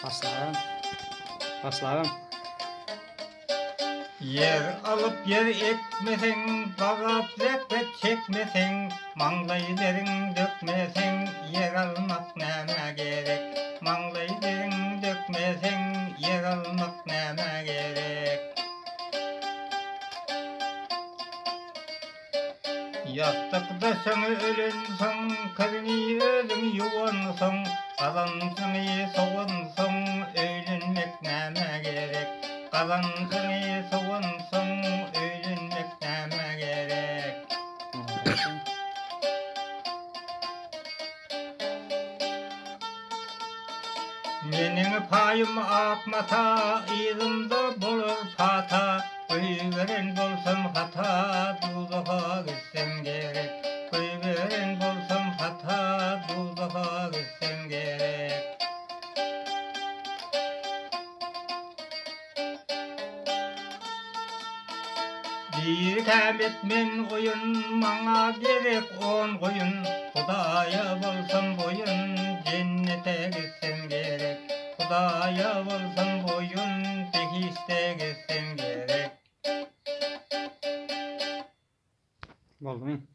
Başlagam. Başlagam. Ýer alyp ýer ekmeseň, Bagap zähmet çekmeseň, Maňlaý deriň dökmeseň, Ýer almak nämä gerek? Maňlaý deriň dökmeseň, Ýer almak nämä gerek? Ýassykdaşyň ölensoň, Kiriňi özüň ýuwansoň, Gazanjyňy sowansoň, Öýlenmek nämä gerek? Gazanjyňy sowansoň, Öýlenmek nämä gerek? Meniň paýym ak mata, Yzymda bolar pata, Goýberen bolsam hata, Dowzaha gitsem gerek. Goýberen bolsam hata, Dowzaha gitsem gerek. Dirikäm etmen oýun, Maňa gerek on goýun, Hudaýa bolsam boýun, Jennete gitsem gerek. Hudaýa bolsam boýun, Behişde gitsem gerek. Boldumy?